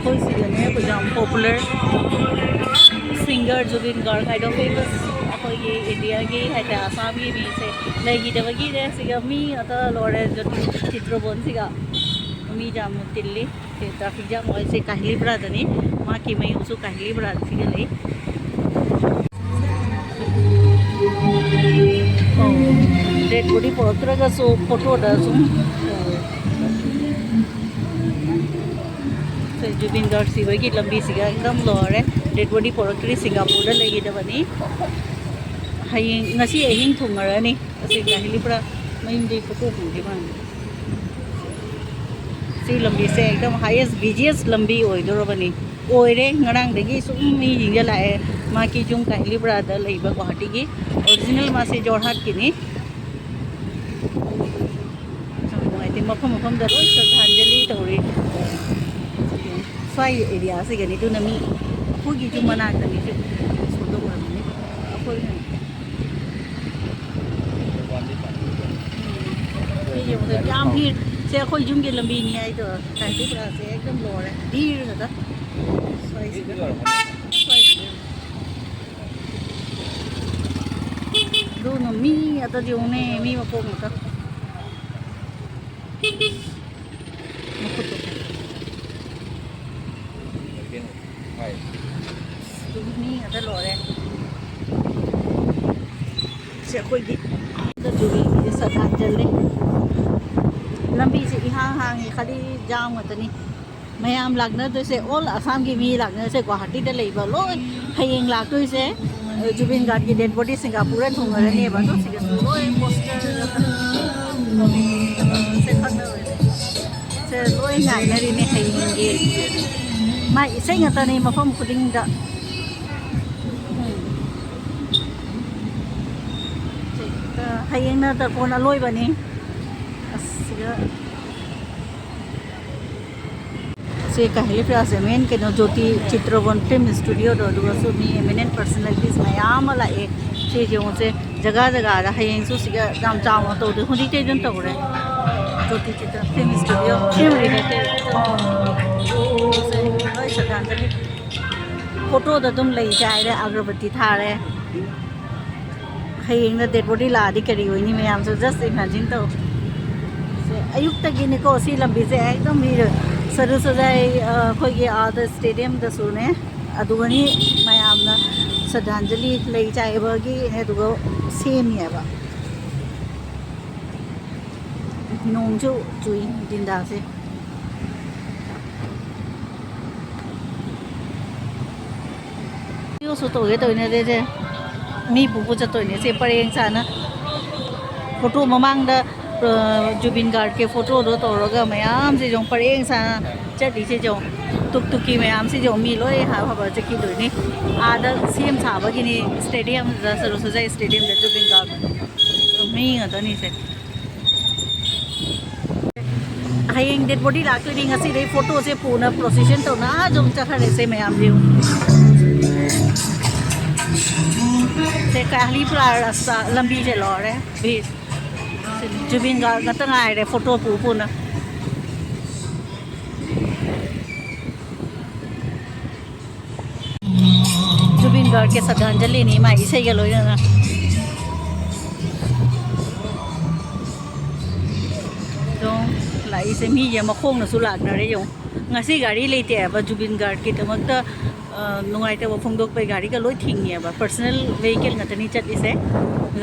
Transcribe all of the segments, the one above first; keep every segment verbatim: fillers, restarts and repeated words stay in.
ꯑꯩꯈꯣꯏ ꯁꯤꯗꯅꯦ ꯑꯩꯈꯣꯏ ꯌꯥꯝ ꯄꯣꯄꯨꯂꯔ ꯁꯤꯡꯒꯔ ꯖꯨꯕꯤꯟ ꯒꯥꯔꯒ ꯍꯥꯏꯗꯣ, ꯐꯦꯃꯁ ꯑꯩꯈꯣꯏꯒꯤ ꯏꯟꯗꯤꯌꯥꯒꯤ ꯍꯥꯏꯇꯥꯔꯦ, ꯑꯁꯥꯝꯒꯤ ꯃꯤꯁꯦ ꯂꯩꯈꯤꯗꯕꯒꯤꯅꯦ ꯁꯤꯒ ꯃꯤ ꯑꯇ ꯂꯣꯏꯔꯦ ꯆꯤꯇ꯭ꯔꯕꯣꯟꯁꯤꯒ꯫ ꯃꯤ ꯌꯥꯝꯅ ꯇꯤꯜꯂꯤ꯫ ꯁꯤ ꯇ꯭ꯔꯥꯐꯤꯛ ꯖꯥꯝ ꯑꯣꯏꯔꯤꯁꯦ ꯀꯥꯍꯤꯂꯤꯄ꯭ꯔꯥꯗꯅꯤ꯫ ꯃꯍꯥꯛꯀꯤ ꯃꯌꯨꯝꯁꯨ ꯀꯥꯍꯤꯂꯤꯄ꯭ꯔꯥꯗ ꯁꯤꯒ ꯂꯩ꯫ ꯑꯣ, ꯗꯦꯠ ꯕꯣꯗꯤ ꯄꯨꯔꯛꯇ꯭ꯔꯒꯁꯨ ꯐꯣꯇꯣꯗ ꯁꯨꯝ ꯇꯧꯋꯦ꯫ ꯁꯦ ꯖꯨꯕꯤꯟ ꯒꯥꯔꯗ ꯁꯤꯕꯒꯤ ꯂꯝꯕꯤꯁꯤꯒ ꯑꯦꯛꯗꯝ ꯂꯣꯏꯔꯦ꯫ ꯗꯦꯠ ꯕꯣꯗꯤ ꯄꯨꯔꯛꯇ꯭ꯔꯤ, ꯁꯤꯡꯒꯥꯄꯨꯔꯗ ꯂꯩꯒꯗꯕꯅꯤ꯫ ꯍꯌꯦꯡ, ꯉꯁꯤ ꯑꯍꯤꯡ ꯊꯨꯡꯉꯔꯅꯤ꯫ ꯑꯁꯤ ꯀꯥꯍꯤꯂꯤꯄ꯭ꯔꯥ ꯃꯌꯨꯝꯗꯒꯤ ꯐꯣꯇꯣ ꯄꯨꯒꯦ ꯃꯥꯅ꯫ ꯁꯤ ꯂꯝꯕꯤꯁꯦ ꯑꯦꯛꯗꯝ ꯍꯥꯏꯌꯦꯁ ꯕꯤꯖꯤꯌꯦꯁ ꯂꯝꯕꯤ ꯑꯣꯏꯗꯣꯔꯕꯅꯤ꯫ ꯑꯣꯏꯔꯦ, ꯉꯔꯥꯡꯗꯒꯤ ꯁꯨꯝ ꯃꯤꯁꯤꯡꯁꯦ ꯂꯥꯛꯑꯦ꯫ ꯃꯥꯒꯤ ꯌꯨꯝ ꯀꯥꯍꯤꯂꯤꯄ꯭ꯔꯥꯗ ꯂꯩꯕ ꯒꯨꯋꯥꯍꯥꯇꯤꯒꯤ꯫ ꯑꯣꯔꯤꯖꯤꯅꯦꯜ ꯃꯥꯁꯦ ꯖꯣꯔꯍꯥꯠꯀꯤꯅꯤ꯫ ꯌꯥꯝ ꯅꯨꯡꯉꯥꯏꯇꯦ, ꯃꯐꯝ ꯃꯐꯝꯗ ꯂꯣꯏ ꯁ꯭ꯔꯗꯥꯟꯖꯂꯤ ꯇꯧꯔꯤ꯫ ꯁ꯭ꯋꯥꯏ ꯑꯦꯔꯤꯌꯥꯁꯤꯒꯅꯤ, ꯑꯗꯨꯅ ꯃꯤ ꯑꯩꯈꯣꯏꯒꯤ ꯌꯨꯝ ꯃꯅꯥꯛꯇꯅꯤ ꯁꯤ ꯁꯣꯗꯣꯛ ꯑꯣꯏꯔꯝꯒꯅꯤ꯫ ꯑꯩꯈꯣꯏꯅ ꯁꯤ ꯌꯦꯡꯕꯗ ꯌꯥꯝ ꯚꯤꯔ꯫ ꯁꯦ ꯑꯩꯈꯣꯏ ꯌꯨꯝꯒꯤ ꯂꯝꯕꯤꯅꯤ ꯍꯥꯏꯗꯣ, ꯀꯥꯏꯗꯩ ꯄꯨꯔꯛꯑꯁꯦ? ꯑꯦꯛꯗꯝ ꯂꯣꯏꯔꯦ, ꯚꯤꯔ ꯉꯥꯛꯇ꯫ ꯁ꯭ꯋꯥꯏꯁꯤꯗ꯫ ꯁ꯭ꯋꯥꯏꯁꯤꯗ꯫ ꯑꯗꯨꯅ ꯃꯤ ꯉꯥꯛꯇ ꯌꯦꯡꯉꯨꯅꯦ, ꯃꯤ ꯃꯄꯣꯛ ꯉꯥꯛꯇ꯫ ꯃꯈꯨꯠꯇꯣ꯫ ꯍꯣꯏ꯫ ꯃꯤ ꯉꯥꯛꯇ ꯂꯣꯏꯔꯦ꯫ ꯁꯤ ꯑꯩꯈꯣꯏꯒꯤ ꯖꯨꯕꯤꯂꯤꯒꯤ ꯁ꯭ꯔꯗꯥꯟꯖꯂꯤ꯫ ꯂꯝꯕꯤꯁꯦ ꯏꯍꯥꯡ ꯍꯥꯡꯉꯤ, ꯈꯥꯂꯤ ꯖꯥꯝ ꯉꯥꯛꯇꯅꯤ꯫ ꯃꯌꯥꯝ ꯂꯥꯛꯅꯗꯣꯏꯁꯦ, ꯑꯣꯜ ꯑꯁꯥꯝꯒꯤ ꯃꯤ ꯂꯥꯛꯅꯔꯤꯁꯦ, ꯒꯨꯋꯥꯍꯥꯇꯤꯗ ꯂꯩꯕ ꯂꯣꯏ ꯍꯌꯦꯡ ꯂꯥꯛꯇꯣꯏꯁꯦ꯫ ꯖꯨꯕꯤꯟ ꯒꯥꯔꯗꯀꯤ ꯗꯦꯠ ꯕꯣꯗꯤ ꯁꯤꯡꯒꯥꯄꯨꯔꯗ ꯊꯨꯡꯉꯔꯅꯦꯕ꯫ ꯑꯗꯣ ꯁꯤꯗꯁꯨ ꯂꯣꯏ ꯄꯣꯁꯇꯔ ꯁꯦ ꯈꯪꯗꯕꯅꯦ꯫ ꯁꯦ ꯂꯣꯏ ꯉꯥꯏꯅꯔꯤꯅꯦ ꯍꯌꯦꯡꯒꯤ꯫ ꯃꯥꯏ ꯏꯁꯩ ꯉꯥꯛꯇꯅꯤ ꯃꯐꯝ ꯈꯨꯗꯤꯡꯗ꯫ ꯎꯝ꯫ ꯍꯌꯦꯡꯅ ꯇꯔꯄꯣꯟ ꯑꯂꯣꯏꯕꯅꯤ꯫ ꯑꯁ, ꯁꯤꯗ ꯁꯤ ꯀꯥꯍꯤꯂꯤꯄ꯭ꯔꯥꯁꯦ ꯃꯦꯟ ꯀꯩꯅꯣ ꯖꯣꯇꯤ ꯆꯤꯇ꯭ꯔꯕꯣꯟ ꯐꯤꯂꯝ ꯁ꯭ꯇꯨꯗꯤꯑꯣꯗꯣ, ꯑꯗꯨꯒꯁꯨ ꯃꯤ ꯏꯃꯤꯅꯦꯟ ꯄꯔꯁꯅꯦꯂꯤꯇꯤꯁ ꯃꯌꯥꯝ ꯑꯃ ꯂꯥꯛꯑꯦ꯫ ꯁꯤ ꯌꯦꯡꯉꯨꯁꯦ, ꯖꯒꯥ ꯖꯒꯥꯗ ꯍꯌꯦꯡꯁꯨ ꯁꯤꯒ ꯌꯥꯝ ꯆꯥꯎꯅ ꯇꯧꯗꯣꯏ, ꯍꯧꯖꯤꯛꯇꯩ ꯑꯗꯨꯝ ꯇꯧꯔꯦ꯫ ꯖꯣꯇꯤ ꯆꯤꯇ꯭ꯔ ꯐꯤꯂꯝ ꯁ꯭ꯇꯨꯗꯤꯑꯣ ꯐꯤꯂꯝ ꯔꯤꯂꯦꯇꯦꯗ꯫ ꯐꯣꯇꯣꯗ ꯑꯗꯨꯝ ꯂꯩ ꯆꯥꯏꯔꯦ, ꯑꯒꯔꯕꯇꯤ ꯊꯥꯔꯦ꯫ ꯍꯌꯦꯡꯅ ꯗꯦꯠ ꯕꯣꯗꯤ ꯂꯥꯛꯑꯗꯤ ꯀꯔꯤ ꯑꯣꯏꯅꯤ ꯃꯌꯥꯝꯁꯨ just imagine ꯇꯧ꯫ ꯁꯦ, ꯑꯌꯨꯛꯇꯒꯤꯅꯤꯀꯣ ꯁꯤ ꯂꯝꯕꯤꯁꯦ ꯑꯦꯛꯗꯝ ꯃꯤ ꯁꯔꯨ ꯁꯖꯥꯏ, ꯑ, ꯑꯩꯈꯣꯏꯒꯤ ꯑꯥꯗ ꯁ꯭ꯇꯦꯗꯤꯌꯝꯗꯁꯨꯅꯦ, ꯑꯗꯨꯒꯅꯤ ꯃꯌꯥꯝꯅ ꯁ꯭ꯔꯗꯥꯟꯖꯂꯤ ꯂꯩ ꯆꯥꯏꯕꯒꯤꯅꯦ, ꯑꯗꯨꯒ ꯁꯦꯝꯃꯤꯑꯕ꯫ ꯅꯣꯡꯁꯨ ꯆꯨꯏ ꯗꯤꯟꯗꯥꯁꯦ꯫ ꯚꯤꯗꯤꯑꯣꯁꯨ ꯇꯧꯒꯦ ꯇꯧꯔꯤꯅꯦ ꯑꯗꯩꯁꯦ꯫ ꯃꯤ ꯄꯨꯄꯨ ꯆꯠꯇꯣꯏꯅꯦ ꯁꯦ ꯄꯔꯦꯡ ꯁꯥꯅ꯫ ꯐꯣꯇꯣ ꯃꯃꯥꯡꯗ, ꯑ, ꯖꯨꯕꯤꯟ ꯒꯥꯔꯗꯀꯤ ꯐꯣꯇꯣꯗꯣ ꯇꯧꯔꯒ ꯃꯌꯥꯝꯁꯦ ꯌꯦꯡꯉꯨ ꯄꯔꯦꯡ ꯁꯥꯅ ꯆꯠꯂꯤꯁꯦ ꯌꯦꯡꯉꯨ꯫ ꯇꯨꯛ ꯇꯨꯛꯀꯤ ꯃꯌꯥꯝꯁꯦ ꯌꯦꯡꯉꯨ ꯃꯤ ꯂꯣꯏ ꯍꯥ-, ꯍꯥꯕ ꯆꯠꯈꯤꯗꯣꯏꯅꯤ꯫ ꯑꯥꯗ ꯁꯦꯝ ꯁꯥꯕꯒꯤꯅꯤ ꯁ꯭ꯇꯦꯗꯤꯌꯝꯗ, ꯁꯔꯨ ꯁꯖꯥꯏ ꯁ꯭ꯇꯦꯗꯤꯌꯝꯗ ꯖꯨꯕꯤꯟ ꯒꯥꯔꯗ꯫ ꯃꯤ ꯉꯥꯛꯇꯅꯤꯁꯦ꯫ ꯍꯌꯦꯡ ꯗꯦꯠ ꯕꯣꯗꯤ ꯂꯥꯛꯇꯣꯏꯅꯤ꯫ ꯉꯁꯤꯗꯩ ꯐꯣꯇꯣꯁꯦ ꯄꯨꯅ ꯄ꯭ꯔꯣꯁꯦꯁꯟ ꯇꯧꯅ ꯑꯥ ꯑꯗꯨꯝ ꯆꯠꯈ꯭ꯔꯦꯁꯦ ꯃꯌꯥꯝꯁꯦ꯫ ꯁꯦ ꯀꯥꯂꯤꯄꯨꯔꯥ ꯔꯁꯇꯥ ꯂꯝꯕꯤꯁꯦ ꯂꯣꯏꯔꯦ꯫ ꯖꯨꯕꯤꯟ ꯒꯥꯔꯗ ꯉꯥꯛꯇ ꯉꯥꯏꯔꯦ ꯐꯣꯇꯣ ꯄꯨ ꯄꯨꯅ꯫ ꯖꯨꯕꯤꯟ ꯒꯥꯔꯗꯀꯤ ꯁ꯭ꯔꯗꯥꯟꯖꯂꯤꯅꯤ ꯃꯥꯏ ꯏꯁꯩꯒ ꯂꯣꯏꯅꯅ꯫ ꯑꯗꯨꯝ ꯂꯥꯛꯏꯁꯦ ꯃꯤꯁꯦ ꯃꯈꯣꯡꯅꯁꯨ ꯂꯥꯛꯅꯔꯦ ꯌꯦꯡꯉꯨ꯫ ꯉꯁꯤ ꯒꯥꯔꯤ ꯂꯩꯇꯦ ꯍꯥꯏꯕ ꯖꯨꯕꯤꯟ ꯒꯥꯔꯗꯀꯤꯗꯃꯛꯇ, ꯑ, ꯅꯨꯡꯉꯥꯏꯇꯕ ꯐꯣꯡꯗꯣꯛꯄꯩ ꯒꯥꯔꯤꯒ ꯂꯣꯏ ꯊꯤꯡꯉꯦꯕ꯫ ꯄꯔꯁꯅꯦꯜ ꯚꯦꯍꯤꯀꯜ ꯉꯥꯛꯇꯅꯤ ꯆꯠꯂꯤꯁꯦ꯫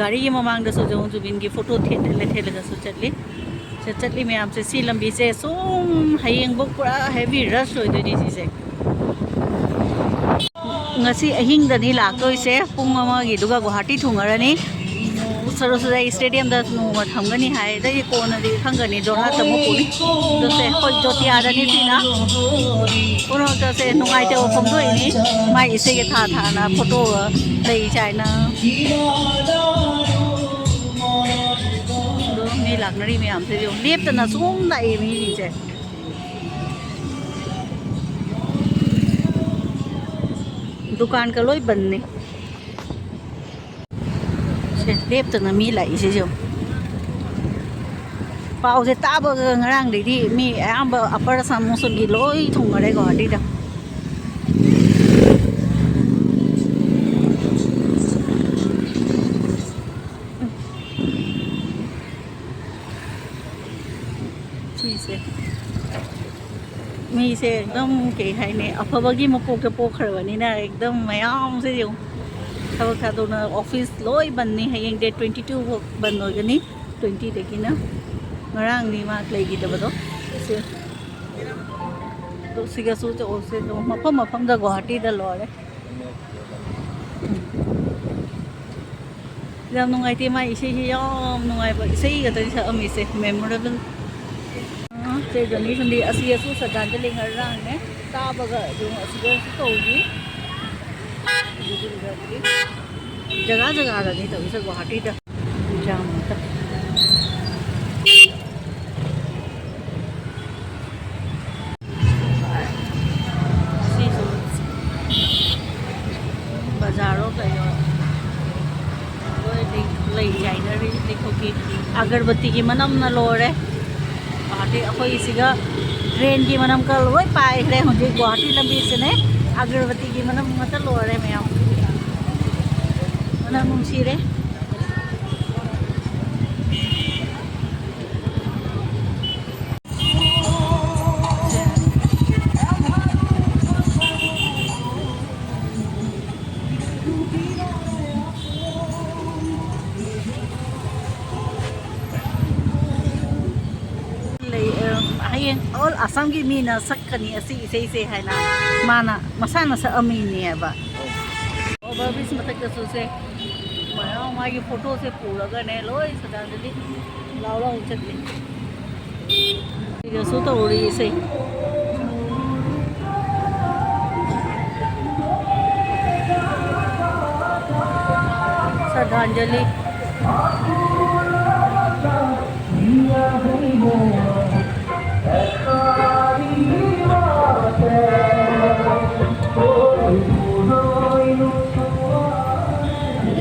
ꯒꯥꯔꯤꯒꯤ ꯃꯃꯥꯡꯗꯁꯨ ꯌꯦꯡꯉꯨ ꯖꯨꯕꯤꯟꯒꯤ ꯐꯣꯇꯣ ꯊꯦꯠꯂ ꯊꯦꯠꯂꯒꯁꯨ ꯆꯠꯂꯤ꯫ ꯁꯦ ꯆꯠꯂꯤ ꯃꯌꯥꯝꯁꯦ ꯁꯤ ꯂꯝꯕꯤꯁꯦ ꯁꯨꯝ ꯍꯌꯦꯡꯕꯨꯛ ꯄꯨꯔꯥ ꯍꯦꯚꯤ ꯔꯁ ꯑꯣꯏꯗꯣꯏꯅꯤ ꯁꯤꯁꯦ꯫ ꯉꯁꯤ ꯑꯍꯤꯡꯗꯅꯤ ꯂꯥꯛꯇꯣꯏꯁꯦ꯫ ꯄꯨꯡ ꯑꯃꯒꯤꯗꯨꯒ ꯒꯨꯋꯥꯍꯥꯇꯤ ꯊꯨꯡꯉꯔꯅꯤ꯫ ꯁꯔꯨ ꯁꯖꯥꯏ ꯁ꯭ꯇꯦꯗꯤꯌꯝꯗ ꯅꯣꯡꯃ ꯊꯝꯒꯅꯤ ꯍꯥꯏ꯫ ꯑꯗꯒꯤ ꯀꯣꯟꯅꯗꯤ ꯈꯪꯒꯅꯤ ꯖꯣꯔꯍꯥꯠꯇ ꯑꯃꯨꯛ ꯄꯨꯅꯤ꯫ ꯑꯗꯣ ꯁꯦ ꯑꯩꯈꯣꯏ ꯖꯣꯇꯤꯌꯥꯗꯅꯤ ꯁꯤꯅ꯫ ꯀꯩꯅꯣ ꯇꯧꯁꯦ ꯅꯨꯡꯉꯥꯏꯇꯕ ꯐꯣꯡꯗꯣꯛꯏꯅꯤ꯫ ꯃꯥꯏ ꯏꯁꯩꯒ ꯊꯥ ꯊꯥꯅ ꯐꯣꯇꯣꯒ ꯂꯩ ꯆꯥꯏꯅ꯫ ꯑꯗꯣ ꯃꯤ ꯂꯥꯛꯅꯔꯤ ꯃꯌꯥꯝꯁꯦ ꯌꯦꯡꯉꯨ꯫ ꯂꯦꯞꯇꯅ ꯁꯨꯝ ꯂꯥꯛꯑꯦ ꯃꯤꯁꯤꯡꯁꯦ꯫ ꯗꯨꯀꯥꯟꯒ ꯂꯣꯏ ꯕꯟꯅꯤ꯫ ꯁꯦ, ꯂꯦꯞꯇꯅ ꯃꯤ ꯂꯥꯛꯏꯁꯤꯁꯨ꯫ ꯄꯥꯎꯁꯦ ꯇꯥꯕꯒ ꯉꯔꯥꯡꯗꯩꯗꯤ ꯃꯤ ꯑꯌꯥꯝꯕ ꯑꯄꯔ ꯑꯁꯥꯝ ꯃꯣꯁꯣꯟꯒꯤ ꯂꯣꯏ ꯊꯨꯡꯉꯔꯦ ꯒꯨꯋꯥꯍꯥꯇꯤꯗ꯫ ꯁꯤꯁꯦ ꯃꯤꯁꯦ ꯑꯦꯛꯗꯝ ꯀꯩ ꯍꯥꯏꯅꯤ, ꯑꯐꯕꯒꯤ ꯃꯄꯣꯛꯇ ꯄꯣꯛꯈ꯭ꯔꯕꯅꯤꯅ ꯑꯦꯛꯗꯝ ꯃꯌꯥꯝꯁꯦ ꯌꯦꯡꯉꯨ, ꯊꯕꯛ ꯊꯥꯗꯣꯛꯅ ꯑꯣꯐꯤꯁ ꯂꯣꯏ ꯕꯟꯅꯤ꯫ ꯍꯌꯦꯡ ꯗꯦꯠ ꯇ꯭ꯋꯦꯟꯇꯤ ꯇꯨ ꯐꯥꯎ ꯕꯟ ꯑꯣꯏꯒꯅꯤ, ꯇ꯭ꯋꯦꯟꯇꯤꯗꯒꯤꯅ꯫ ꯉꯔꯥꯡꯅꯤ ꯃꯥ ꯂꯩꯈꯤꯗꯕꯗꯣ꯫ ꯁꯦ, ꯑꯗꯣ ꯁꯤꯒꯁꯨ ꯆꯠꯂꯁꯦ, ꯃꯐꯝ ꯃꯐꯝꯗ ꯒꯨꯍꯥꯇꯤꯗ ꯂꯣꯏꯔꯦ꯫ ꯌꯥꯝ ꯅꯨꯡꯉꯥꯏꯇꯦ, ꯃꯥ ꯏꯁꯩꯁꯦ ꯌꯥꯝ ꯅꯨꯡꯉꯥꯏꯕ ꯏꯁꯩ ꯉꯥꯛꯇꯅꯤ ꯁꯛꯑꯝꯃꯤꯁꯦ, ꯃꯦꯃꯣꯔꯦꯕꯜ꯫ ꯁꯦ ꯖꯣꯅꯤ ꯁꯟꯗꯤ ꯑꯁꯤ ꯑꯁꯨ ꯁ꯭ꯔꯗꯥꯟꯖꯂꯤ ꯉꯔꯥꯡꯅꯦ ꯇꯥꯕꯒ ꯑꯗꯨꯝ ꯑꯁꯤꯗꯁꯨ ꯇꯧꯈꯤ꯫ ꯖꯒꯥ ꯖꯒꯥꯗꯅꯤ ꯇꯧꯔꯤꯁꯦ ꯒꯨꯍꯥꯇꯤꯗ꯫ ꯌꯥꯝ ꯑꯃꯇ꯫ ꯁꯤꯁꯨ ꯕꯖꯥꯔꯣ ꯀꯩꯅꯣ ꯂꯣꯏ ꯂꯩ, ꯂꯩ ꯆꯥꯏꯅꯔꯤ꯫ ꯂꯩꯊꯣꯛꯈꯤ꯫ ꯑꯒꯔꯕꯇꯤꯒꯤ ꯃꯅꯝꯅ ꯂꯣꯏꯔꯦ꯫ ꯒꯨꯍꯥꯇꯤ ꯑꯩꯈꯣꯏ ꯁꯤꯒ ꯗ꯭ꯔꯦꯟꯒꯤ ꯃꯅꯝꯒ ꯂꯣꯏ ꯄꯥꯏꯈ꯭ꯔꯦ꯫ ꯍꯧꯖꯤꯛ ꯒꯨꯍꯥꯇꯤ ꯂꯝꯕꯤꯁꯤꯅꯦ ꯑꯒꯔꯕꯇꯤꯒꯤ ꯃꯅꯝ ꯉꯥꯛꯇ ꯂꯣꯏꯔꯦ ꯃꯌꯥꯝ꯫ ꯃꯅꯝ ꯅꯨꯡꯁꯤꯔꯦ꯫ ꯂꯩ, ꯑ, ꯍꯌꯦꯡ ꯑꯣꯜ ꯑꯁꯥꯝꯒꯤ ꯃꯤꯅ ꯁꯛꯀꯅꯤ ꯑꯁꯤ ꯏꯁꯩꯁꯦ ꯍꯥꯏꯅ ꯃꯥꯅ ꯃꯁꯥꯅ ꯁꯛꯑꯝꯃꯤꯅꯦꯕ꯫ ꯑꯣꯚꯔ ꯕ꯭ꯔꯤꯖ ꯃꯊꯛꯇꯁꯨ ꯁꯦ ꯃꯌꯥꯝ ꯃꯥꯒꯤ ꯐꯣꯇꯣꯁꯦ ꯄꯨꯔꯒꯅꯦ ꯂꯣꯏ ꯁ꯭ꯔꯗꯥꯟꯖꯂꯤ ꯂꯥꯎ ꯂꯥꯎ ꯆꯠꯂꯤ꯫ ꯁꯤꯗꯁꯨ ꯇꯧꯔꯤ ꯏꯁꯩ꯫ ꯁ꯭ꯔꯗꯥꯟꯖꯂꯤ꯫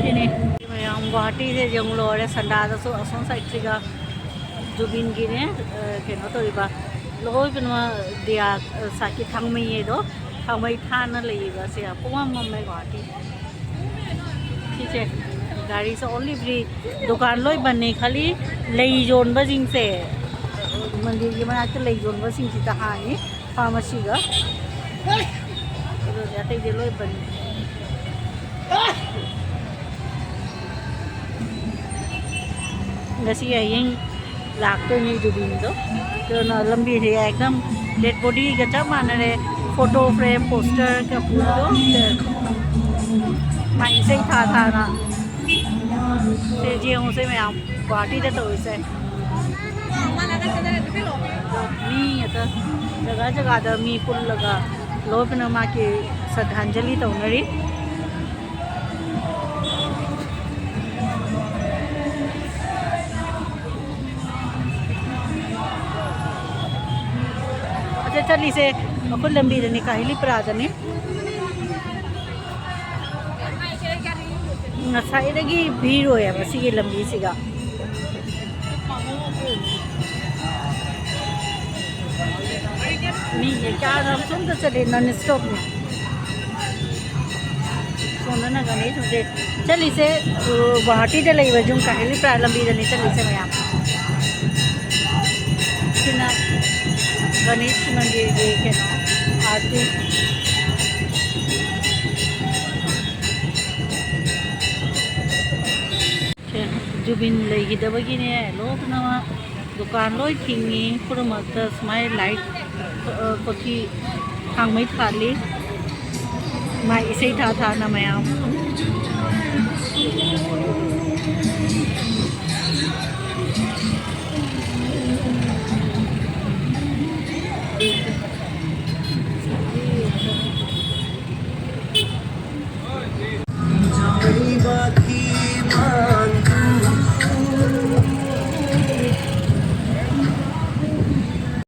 ꯁꯤꯅꯤ꯫ ꯃꯌꯥꯝ ꯒꯨꯍꯥꯇꯤꯁꯦ ꯌꯦꯡꯉꯨ ꯂꯣꯏꯔꯦ꯫ ꯁꯟꯗꯥꯗꯁꯨ ꯑꯁꯣꯝ ꯁꯥꯏꯠꯁꯤꯒ ꯖꯨꯕꯤꯟꯒꯤꯅꯦ, ꯑ, ꯀꯩꯅꯣ ꯇꯧꯔꯤꯕ, ꯂꯣꯏꯅꯃꯛ ꯗꯤꯌꯥ, ꯑ, ꯁꯥꯀꯤ ꯊꯥꯡꯃꯩꯌꯦꯗꯣ ꯊꯥꯡꯃꯩ ꯊꯥꯅ ꯂꯩꯔꯤꯕꯁꯦ ꯄꯨꯡꯃꯝ ꯃꯝꯃꯦ ꯒꯨꯍꯥꯇꯤ꯫ ꯁꯤꯁꯦ ꯒꯥꯔꯤꯁꯦ only free, ꯗꯨꯀꯥꯟ ꯂꯣꯏ ꯕꯟꯅꯦ, ꯈꯥꯂꯤ ꯂꯩ ꯌꯣꯟꯕꯁꯤꯡꯁꯦ, ꯃꯟꯗꯤꯔꯒꯤ ꯃꯅꯥꯛꯇ ꯂꯩ ꯌꯣꯟꯕꯁꯤꯡꯁꯤꯗ ꯍꯥꯡꯉꯤ꯫ ꯐꯥꯔꯃꯥꯁꯤꯒ꯫ ꯑꯗꯨꯗꯤ ꯑꯇꯩꯗꯤ ꯂꯣꯏ ꯕꯟ꯫ ꯉꯁꯤ ꯍꯌꯦꯡ ꯂꯥꯛꯇꯣꯏꯅꯤ ꯖꯨꯕꯤꯟꯗꯣ꯫ ꯑꯗꯨꯅ ꯂꯝꯕꯤꯁꯦ ꯑꯦꯛꯗꯝ dead bodyꯒ ꯆꯞ ꯃꯥꯟꯅꯔꯦ꯫ Photo frame, posterꯒ ꯄꯨꯔꯒ ꯃꯥꯏ ꯏꯁꯩ ꯊꯥ ꯊꯥꯅ꯫ ꯁꯦ ꯌꯦꯡꯉꯨꯁꯦ ꯃꯌꯥꯝ, ꯒꯨꯍꯥꯇꯤꯗ ꯇꯧꯔꯤꯁꯦ꯫ ꯃꯤ ꯉꯥꯛꯇ, ꯖꯒꯥ ꯖꯒꯥꯗ ꯃꯤ ꯄꯨꯜꯂꯒ ꯂꯣꯏꯅ ꯃꯥꯒꯤ ꯁ꯭ꯔꯗꯙꯥꯟꯖꯂꯤ ꯇꯧꯅꯔꯤ꯫ ꯑꯗ ꯆꯠꯂꯤꯁꯦ ꯑꯩꯈꯣꯏ ꯂꯝꯕꯤꯗꯅꯤ, ꯀꯥꯍꯤꯂꯤ ꯄꯔꯥꯗꯅꯤ꯫ ꯉꯁꯥꯏꯗꯒꯤ ꯚꯤꯔ ꯑꯣꯏꯌꯦꯕ ꯁꯤꯒꯤ ꯂꯝꯕꯤꯁꯤꯒ꯫ ꯃꯤꯁꯦ ꯀꯌꯥ ꯁꯣꯝꯗ ꯆꯠꯂꯦ, non stopꯅꯦ꯫ ꯁꯣꯝꯗꯅ ꯒꯥꯔꯤ ꯁꯣꯝꯁꯦ ꯆꯠꯂꯤꯁꯦ, ꯒꯨꯍꯥꯇꯤꯗ ꯂꯩꯕ ꯌꯨꯝ ꯀꯥꯍꯤꯂꯤ ꯄꯔꯥ ꯂꯝꯕꯤꯗꯅꯤ ꯆꯠꯂꯤꯁꯦ ꯃꯌꯥꯝ꯫ ꯁꯤꯅ ꯒꯅꯦꯁ ꯃꯟꯗꯤꯔꯒꯤ ꯀꯩꯅꯣ, ꯑꯥꯔꯇꯤ꯫ ꯁꯦ, ꯖꯨꯕꯤꯟ ꯂꯩꯈꯤꯗꯕꯒꯤꯅꯦ, ꯂꯣꯏꯅꯃꯛ ꯗꯨꯀꯥꯟ ꯂꯣꯏ ꯊꯤꯡꯉꯤ꯫ ꯄꯨꯝꯅꯃꯛꯇ ꯁꯨꯃꯥꯏꯅ ꯂꯥꯏꯠ, ꯑ, ꯀꯣꯊꯤ ꯊꯥꯡꯃꯩ ꯊꯥꯜꯂꯤ꯫ ꯃꯥꯏ ꯏꯁꯩ ꯊꯥ ꯊꯥꯅ ꯃꯌꯥꯝ꯫